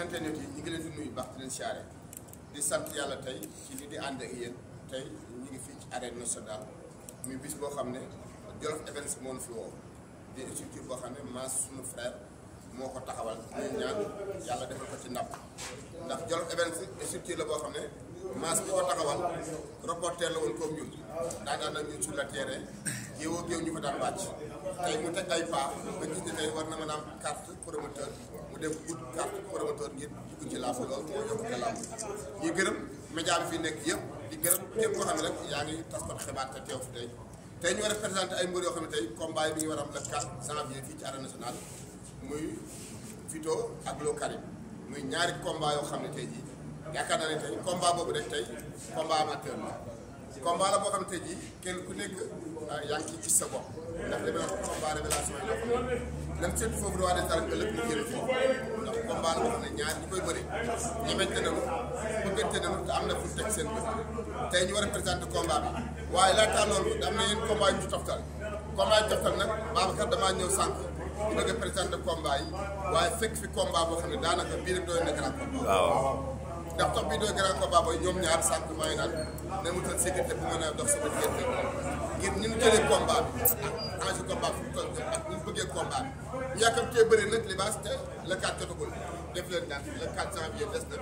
internet yi ñu ngi leen di nuyu baax di leen siyaare di sant yàlla tey ci li di ànd ak yéen tey ñu ngi fii ci arène nationale muy bis boo xam ne Jolof Events moo ñu fi woo di structure boo xam ne Mass suñu frère moo ko taxawal ñu ñaan yàlla defal ko ci ndam ndax Jolof Events structure la boo xam ne Mass bi ko taxawal reporter la woon comme ñun daan nag ñun sur le terrain géewoo géew ñu fa daan wàcc tey mu teg ay pas ba gis ne tey war na mën a am carte promoteur mu dem ut carte promoteur ngir dugg ci làmb loolu moo yokkute làmb ñuy gërëm média bi fi nekk yëpp di gërëm képp koo xam ne rek yaa ngi taskatu xibaar te teew fi tey ñu war a présenté ay mbër yoo xam ne tey combat bi ñu war a am le 4 janvier fii ci arène nationale muy Vito ak Lo Karim muy ñaari combat yoo xam ne tey jii yaakaar naa ne tey combat boobu rek tey combat amateur la combat la boo xam ne tey jii kenn ku nekk yaa ngi ciy gis sa bopp ndax li ma la wax combat révélation yi loo xam ne même surtout foofu waa des arènes ëllëg ñu génn foofu ndax combat la boo xam ne ñaar ñi koy bëri ñemente nañu bëggante nañu te am na fu teg seen bët tey ñu war a présenté combat bi waaye laata loolu am na yenn combat yu ñu toftal combat yu toftal nag Babacar damaa ñëw sànq di bëgg a présenté combat yi waaye fekk fi combat boo xam ne daanaka bii rek doy na grand combat. waaw ndax tax bii doy grand combat booy ñoom ñaar sànq maa ngi naan ne mu tal sécurité bu mën a dox sama diggante ngir ñu jëlee combat bi ak enjeu combat fi mu toll ak ñu bëggee combat bi ñu yaakaar cee bëri nag libaas te le 4 jotagul def leen daan le 4 janvier des na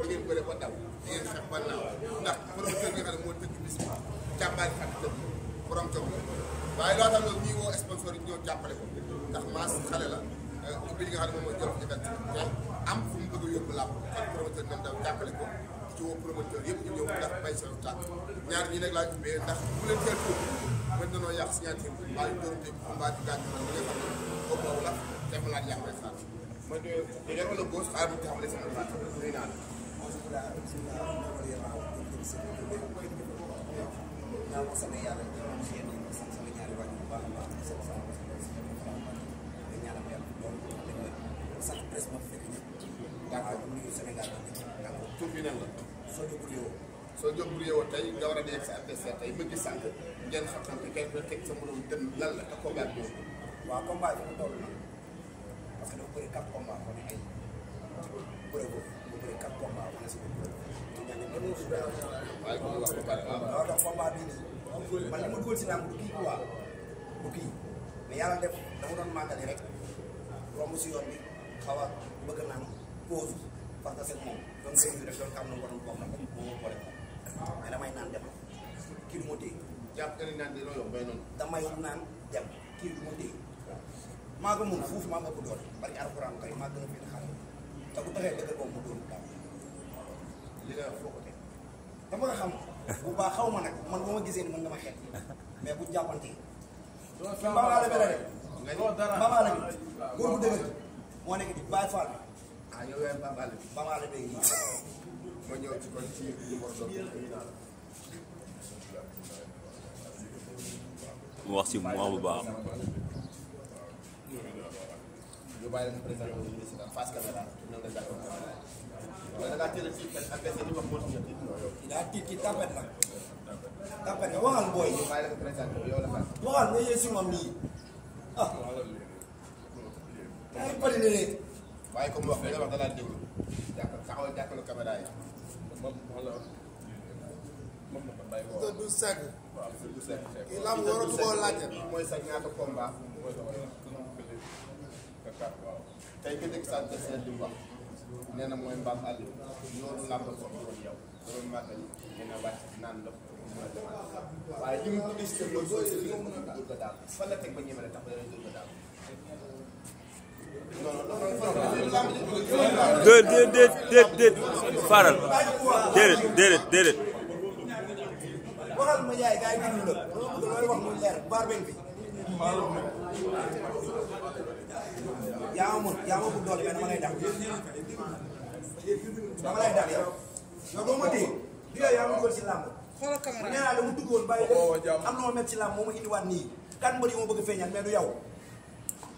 di ngeen bëre ba daw di ngeen xeex ba naaw ndax promoteur bi nga xam ne moo tëgg bis bi jàmbaari xam dëgg borom jom la waaye loo tax loolu ñuy woo sponsor yi ñëw jàppale ko ndax Mass xale la ubbi li nga xam ne moom mooy Jolof Events te am fu mu bëgg a yóbbu làmb ak promoteur nañ daw jàppale ko ci woo promoteur yëpp ñu ñëw ndax bay seen tànk ñaar ñi nag laa ubbee ndax bu leen teel tuuti mën nanoo yàq signature bi mbaa yu doonte combat bi gàtt na li nga xam ne boobu boobu la te ma laaj yàq may xaar mooy de ren wala gauche xaar bu taxawale sama baat nuyu naa la naa ko sama yàlla ñu ci yéen sama ñaari wàññi bu baax a baax di sama sama di ñaanal yàlla loolu sant presse ma fekk ñëpp d'accord nuyu Sénégal d'accord tur bi nan la soo jóg réew soo jóg bu yow tey nga war a dee sa adversaire tey ma gis sànq ngeen xam te kenn ku teg sa mënoon dem lan la te combat bi ñëw waaw combat bi mu toll na parce que dafa bëri 4 combat xam ne ay bëre ko mu bëri 4 combat wala si bëre waaye ku ñu wax ba pare waaw tax combat bii nii man li ma dugal si làmb du kii quoi du kii mais yàlla def dama doon màggali rek romb si yoon bi xaw a bëgg naan pause parce que c'est moom donc sëñ bi rek doon xam na ko doon bokk na moom moo boole mais damay naan dem kii du ma téye jàpp nga ni naan dina yomb bay noonu damay naan dem kii du ma téye maa ko mun fuuf maa ko ëpp doole bari alxuraan kay maa gën a féete xale te bu taxee dëgg boobu mu dóor daal li nga wax foo ko teg dama nga xam bu baax xaw ma nag man boo ma gisee ni mën nga ma xeet mais bu jàppante mbaawaale bi la de mbaawaale bi góor bu dëgër moo nekk di bàyyi faal ah yow yaay Bambale bi mbaawaale bi nii ma ñëw ci kon ci numéro mu wax ci moom bu baax. ñu bàyyi la mu présenté wu ñu si daal face caméra nan la jàppal caméra wala da ngaa teel a ci adversaire yi wax moo ci ñetti daa tiit ki tapet la tapet nga waxal booy ñu bàyyi la nga présenté wu yow la fan waxal nga yee si moom nii ah ay pali ne waaye comme wax nga wax da laa déglu taxawal jàkkalu caméra yi du segg du sekk kii lamb waratu koo laajte mooy sa ñaata combat tey nga dégg sa adversaire li mu wax nee na mooy mbaam àll loolu làmb ko woon yow loolu màggal nee na wàcc naan ndox waaye li mu décidé mooy soo li nga mën a dóor ko daal fan la teg ba ñemele tax ba dana dóor ko daal déet faral déedéet waxal ma yaay gars yi dund la looy wax muy leer baar beñ bi yaa ma bu doole mais dama lay dàq yow doo ma téye bi yaa ma dugal si làmb nee naa dama duggoon bàyyi am na ma met si làmb moo ma indiwaat nii kan mbër yi ma bëgg feeñal mais du yow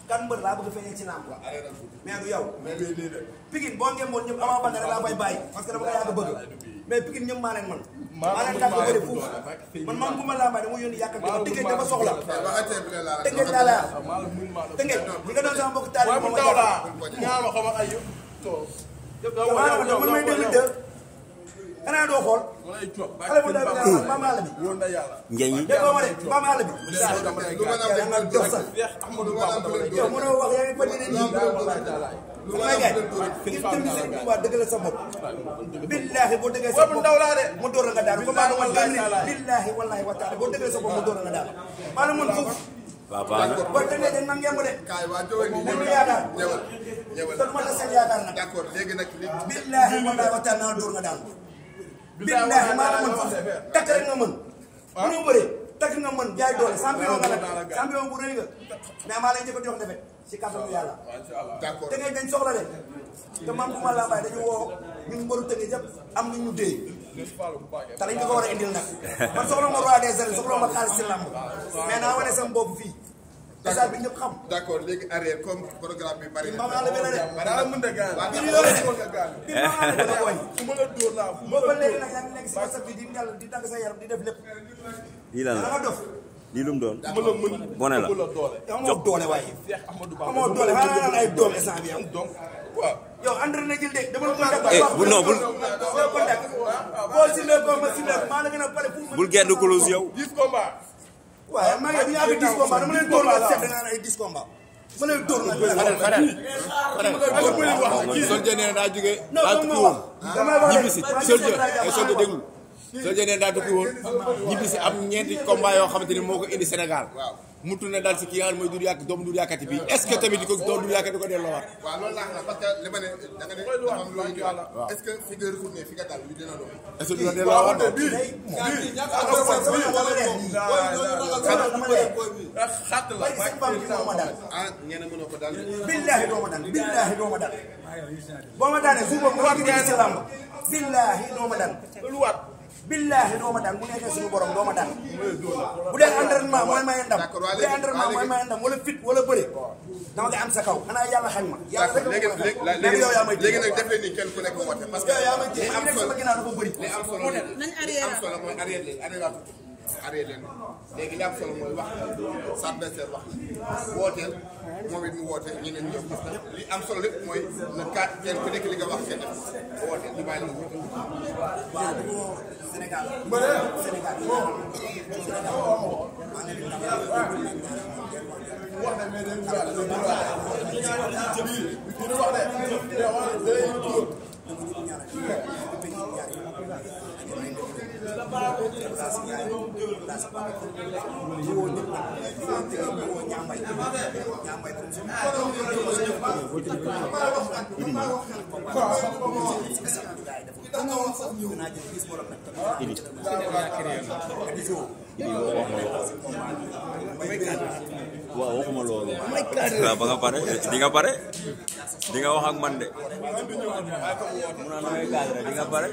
kan mbër laa bëgg feeñal si làmb mais du yow Pikine boo ngeen moon ñëpp Ama Baldé rek laa koy bàyyi parce que dama ko yàgg bëgg mais Pikine ñëpp maa leen man maa leen dàq bëri fuuf man bu ma laa may dama yónni yàkkamti ma tëngeej dafa soxla tëngeej laa la tëngeej li nga doon sama mbokk taal moom man may déglu dë. xanaa doo xool. xale bu ndaw bi maam àll bi. njëñ yi. déggoo ma de maam àll bi. yaa nga dox sax. yow mënoo wax yaa ngi fa dina nii. may gaay ngir dem seen Tuubaa dëgg la sa bopp. billaahi boo dëggee sa bopp mu door nga daanu ko maanaam man gëm ni billaahi wallaahi wa taala boo dëggee sa bopp mu door nga daanu maanaam man foofu. waaw baax na boo tëggee dañ man ngemb de. kaay waa jóge nii dañu yaakaar. ñëwal kon man la seen yaakaar nag. d'accord léegi nag li billaahi wallaahi wa taala naa door nga daanu. billaahi maanaam man foofu takk rek nga mën. bu ñu bëree takk nga mën jaay doole champion nga nag champion bu rëy nga mais maa lay njëkk a jox defe si kàttanu yàlla. d'accord te ngay dañ soxla de te man bu ma laa bàyyi dañu woo ñun mbaru tënk yëpp am nañ ñu téye te dañ ko war a indil nag man soxla ma roi des arènes soxla ma xaalis si làmb mais naa wane sama bopp fii déjà bi ñëpp xam. d'accord léegi arrière comme programme bi bari na. maam àll bi la de. daa mën a gaan. bi ñu yore bi maam àll bi la koy. boobu ba léegi nag yaa ngi nekk si whatsapp bi di yàlla di tàgg sa yaram di def lépp. lii lan la nga dof. lii lu mu doon. bone la. amoo doole waaye. amoo doole xanaa naan ay doole instant bi am. yow entraîné jël de dama la contact. bu non bul. contact boo si lee ko ma si lee maa la gën a pare pour. bul gedd close yow. waaye maa ngi yaa ngi 10 combats dama leen dóor la seet da nga ay 10 combats. ma leen dóor la. Soldier nee na daa jóge non daa non tukki non woon damay wax ñibbi si Soldier déglu Soldier nee na daa tukki woon ñibbi si am ñeenti combat yoo xamante ni moo ko indi Sénégal mu tourné daal si kii nga xam ne mooy Doudou Yaakaar doomu Doudou Yaakaar bi est-ce que tamit di ko Doudou Yaakaar di ko delloowaat. waaw loolu laa xam parce que li ma ne da nga ne dafa am loolu ñu est-ce que fi nga retourné fi nga dal lu dina doon. est-ce que dina delloowaat ah ñeneen mënoo ko daal. billaahi doo ma daan billaahi doo ma daan boo ma daanee suuf boobu nga gis ci làmb billaahi doo ma daan billaahi doo ma daan bu nekkee suñu borom doo ma daan bu dee entraînement mooy maye ndam bu dee entraînement mooy maye ndam wala fit wala bëre dama koy am sa kaw xanaa yàlla xañ ma yàlla rek léegi nag def leen ni kenn ku nekk woote parce que yaa may ji am sama ginnaaw dafa bëri li am solo mooy arrière leen arrière leen léegi li am solo mooy wax sa adversaire wax wooteel moom it mu woote ñeneen ñëw gis na li am solo lépp mooy le cas kenn ku nekk li nga wax kenn def wooteel ñu bàyyi la woote waaw du Sénégal Sénégal waaw waxuma loolu. waaw ba nga pare di nga pare di nga wax ak man de. mu naan damay cadre di nga pare.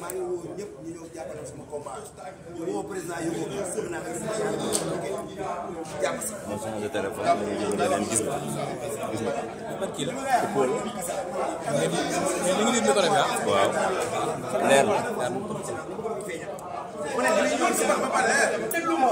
maa ngi woo ñëpp ñu ñëw jàppale sama combat woo président yi woo jàpp si. moom sama de téléphone nga leen gis nga. gis nga. kii la Paul. mais li nga micro bi ah. waaw leer na. mu ne dinañ ñëw si ba pare déglu ma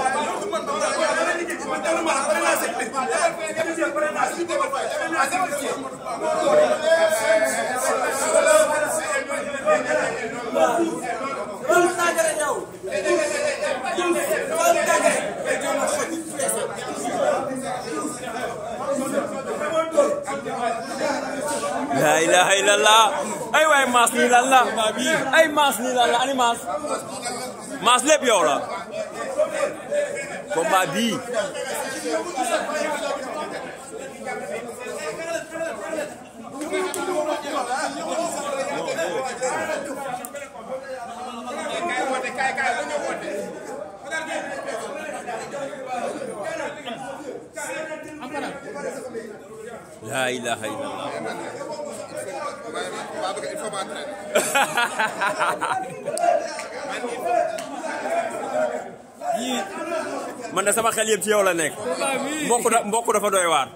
la ilaha illallah ay waay maas nii lan la ay maas nii lan la ani maas maas lépp yow la combat bii la ilaha illallah man de sama xel yëpp ci yow la nekk mbokk dafa doy waar.